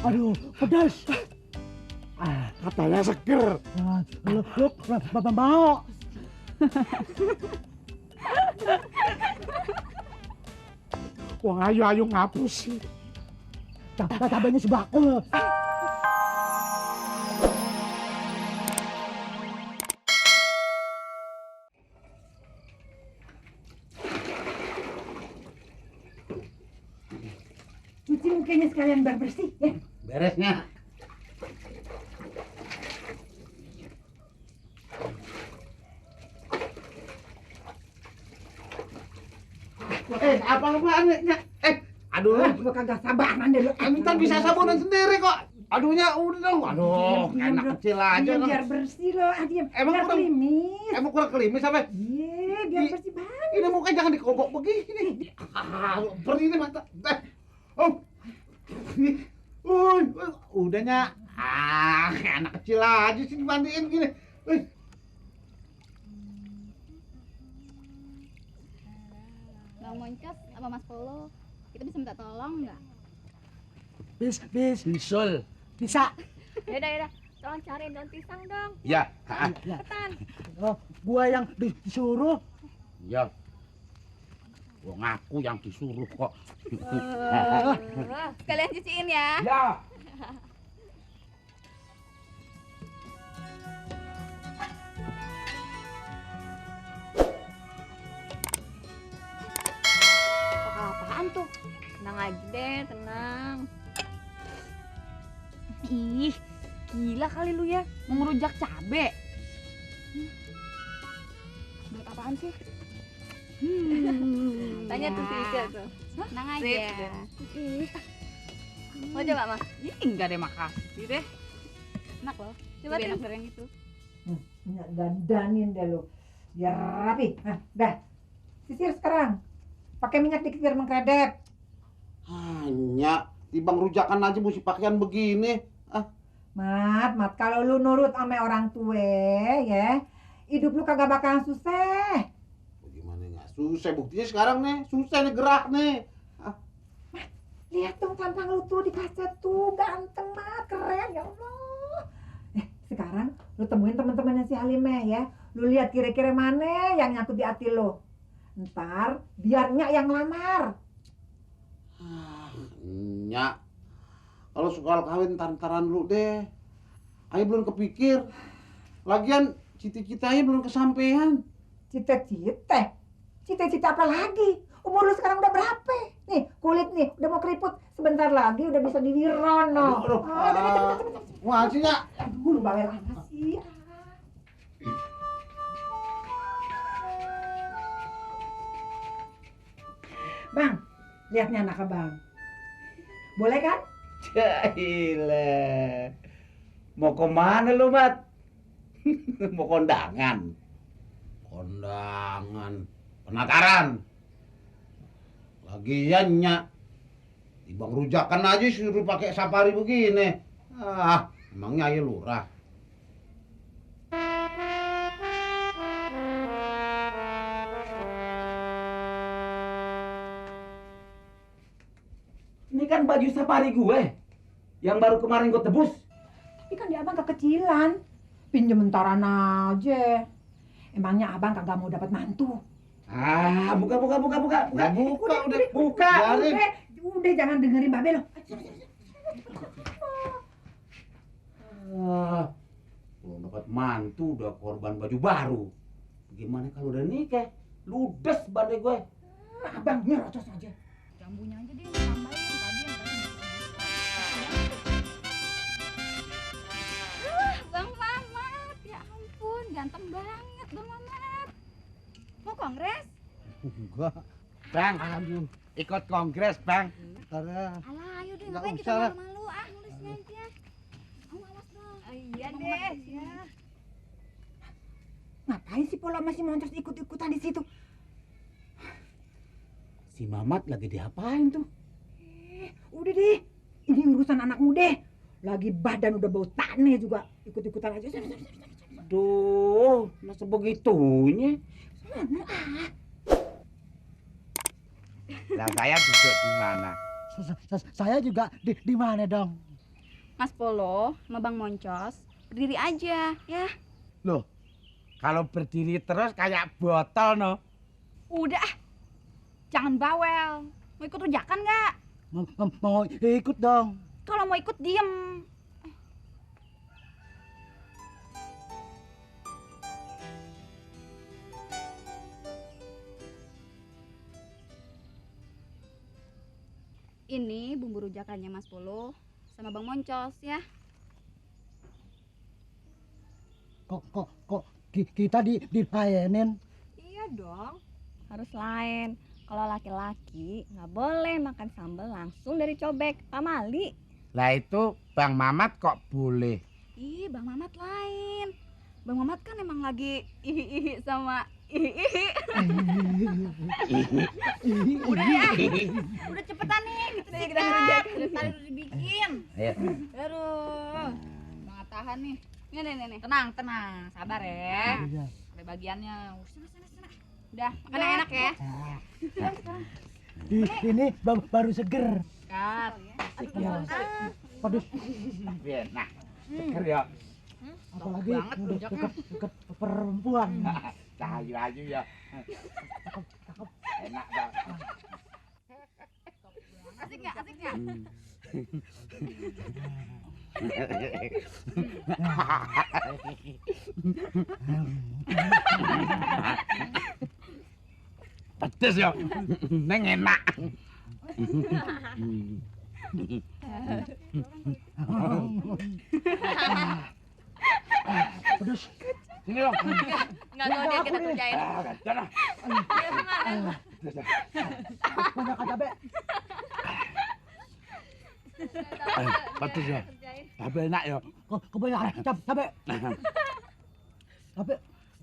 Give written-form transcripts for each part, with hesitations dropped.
Aduh, pedas. Katanya seger. Lu mau. Wong ayu ngapus sih. Cabenya sebakul. Cuci mukanya sekalian bersih ya. Beresnya. Apa lu aduh, Gua kagak sabaran deh lu. Entar bisa sabunan sendiri kok. Aduhnya udah dong. Aduh, anak kecil aja Diam, dong. biar bersih lo. Diam. Emang biar kurang- klimis. Emang kurang klimis apa? Iya, biar bersih banget. Ini mukanya jangan dikobok begini. Perih ini mata. Oh. Udahnya. Anak kecil aja sih dimandiin gini. Bang Moncos apa Mas Polo, kita bisa minta tolong nggak? Bisul. Bisa. Yaudah, tolong cariin daun pisang dong. Ya. Cepetan. Oh, gua yang disuruh. Ya. Gua ngaku yang disuruh kok. Sekalian cuciin ya. Ya. Apaan tuh? Tenang aja deh, tenang. Ih, gila kali lu ya, mau ngerujak cabe. Buat apaan sih? Tanya tuh si Ica tuh. Tenang aja. Mau coba, Mas? Ih, enggak deh, makasih deh. Enak loh. Coba Lebih tuh. enak dari yang itu. Dandanin deh lu. Biar rapi. Nah, dah. Sisir sekarang. Pakai minyak dikit biar mengkredep. Hanya tibang rujakan aja mesti pakaian begini. Mat, kalau lu nurut sama orang tua ya, hidup lu kagak bakalan susah. Bagaimana nggak susah? Buktinya sekarang nih, susah nih gerak nih. Lihat dong tampang lu tuh di kaca tuh, ganteng banget, keren ya Allah. Sekarang lu temuin teman-temannya si Halimah ya. Lu lihat kira-kira mana yang nyangkut di hati lu. Ntar biar Nyak yang lamar. Nyak, kalau soal kawin ntar-ntaran lu deh. Ayo belum kepikir. Lagian cita-citanya belum kesampaian. Cita-cita? Cita-cita apa lagi? Umur lu sekarang udah berapa? Nih, kulit nih, udah mau keriput. Sebentar lagi udah bisa diwiron. Aduh. Wah, sih Nyak. Aduh, lu bawel amat sih. Bang, lihat nih anak abang. Boleh kan? Jailah. Mau kemana lu, Mat? Mau kondangan? Kondangan. Penataran. Lagian, Nyak. Tibang rujakan aja suruh pakai safari begini. Emangnya ayo lurah. Ini kan baju safari gue yang baru kemarin gue tebus. Tapi kan di abang kekecilan. Pinjem bentaran aja. Emangnya abang kagak mau dapat mantu? Buka. Ya buka, udah. Buka. Biarin. Udah jangan dengerin Babe lo. Belum dapat mantu udah korban baju baru. Gimana kalau udah nikah? Ludes badai gue. Abang nyerocos aja. Jambunya aja deh, tambahin tadi yang tadi. Bang Mamat, ya ampun, ganteng banget Bang Mamat. Mau kongres? Enggak. Bang, aduh. Ikut kongres, Bang. Alah, ayo deh, Nggak ngapain kita usah lah. malu-malu, nulisnya aja. Kamu awas dong. Iya Bang deh, Mamat, ya. Ngapain sih Pola masih Montos ikut-ikutan di situ? Si Mamat lagi diapain tuh? Udah deh. Ini urusan anak muda. Lagi badan udah bau tanah juga. Ikut-ikutan aja. Sana. Aduh, masa begitunya? Lah saya duduk di mana? Saya juga di mana dong? Mas Polo sama Bang Moncos berdiri aja ya. Loh, kalau berdiri terus kayak botol no. Udah, jangan bawel. Mau ikut rujakan nggak? Mau ikut dong. Kalau mau ikut diem. Ini bumbu rujakannya Mas Polo sama Bang Moncos ya. Kok kita dilayanin? Iya dong, harus lain. Kalau laki-laki nggak boleh makan sambal langsung dari cobek, pamali. Lah itu Bang Mamat kok boleh? Ih, Bang Mamat lain. Bang Mamat kan emang lagi ihi sama ihi. Udah ya. Udah cepetan nih, gitu Nih, kita kita ngerjain. Udah tadi udah dibikin. Ayo. Aduh. Nggak tahan nih. Nih. Tenang, sabar ya. Iya. Sampai bagiannya. Sana. Udah, makan yang enak ya. Sekarang. Ini baru seger. Kat. Ya. Waduh, Biar, nah, seger ya. apalagi banget udah rujaknya. deket perempuan. Cahayu ya. Enak dong. Asik nggak? Pedes ya. Neng enak. Pedes. Sini dong. Nggak tahu dia kita kerjain. Jangan. Banyak cabe. Pedes ya. Tapi enak ya. Kebanyakan cabe. Cabe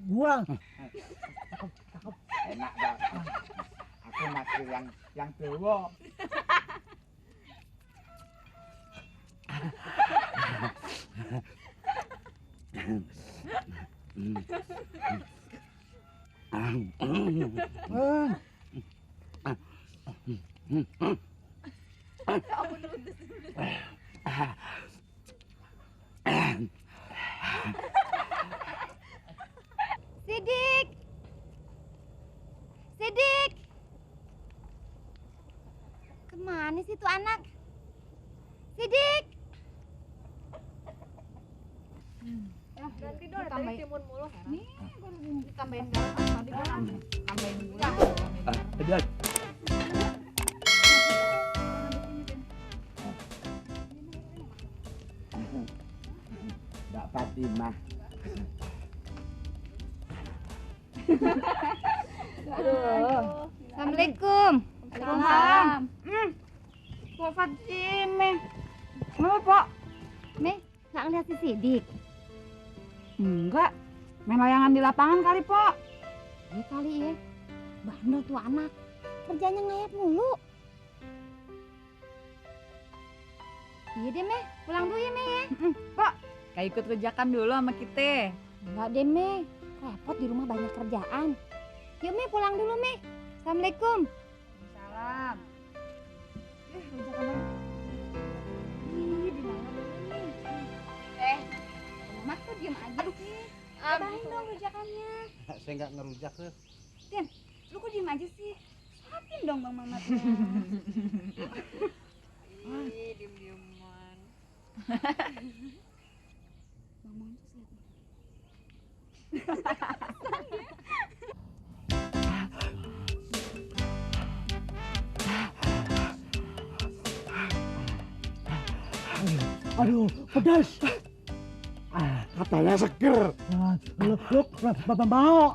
buang. Enak dong. Aku masih yang tua. Sidik. Kemana sih tuh anak? Sidik. Nanti dong, tadi timun mulu heran. Nih, gue ditambahin garam. Tadi gue tambahin gula. Aduh. Mbak Fatimah. Assalamualaikum. Waalaikumsalam. Pak Fatimah. Kenapa, Pak? Nih, nggak ngeliat si Sidik? Enggak. Main layangan di lapangan kali, Pak. Iya kali ya. Bandel tuh anak. Kerjanya ngayap mulu. Iya deh, Meh. Pulang dulu ya, Meh ya. Kayak ikut rujakan dulu sama kita. Enggak deh, Meh. Repot di rumah banyak kerjaan. Yuk, Meh, pulang dulu, Meh. Assalamualaikum. Salam. Rujakan lagi. Ih, di mana dulu nih? Mak tuh diem aja sih. Cobain dong rujakannya. Saya nggak ngerujak tuh. Lu kok diem aja sih? Suapin dong Bang Mamat. Ih, diem-dieman. Bang Moncos lihat nih. Aduh, pedas. Katanya seger. Lu mau?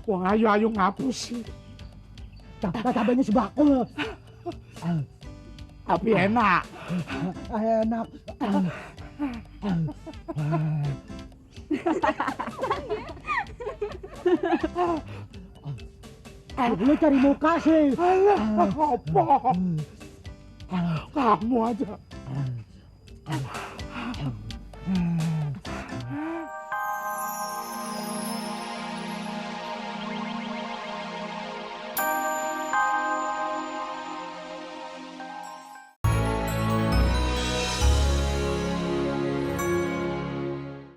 Wong ayu ngapus sih. Cabenya sebakul. Tapi enak. Enak. Lu cari muka sih. Alah, apa? Kamu aja.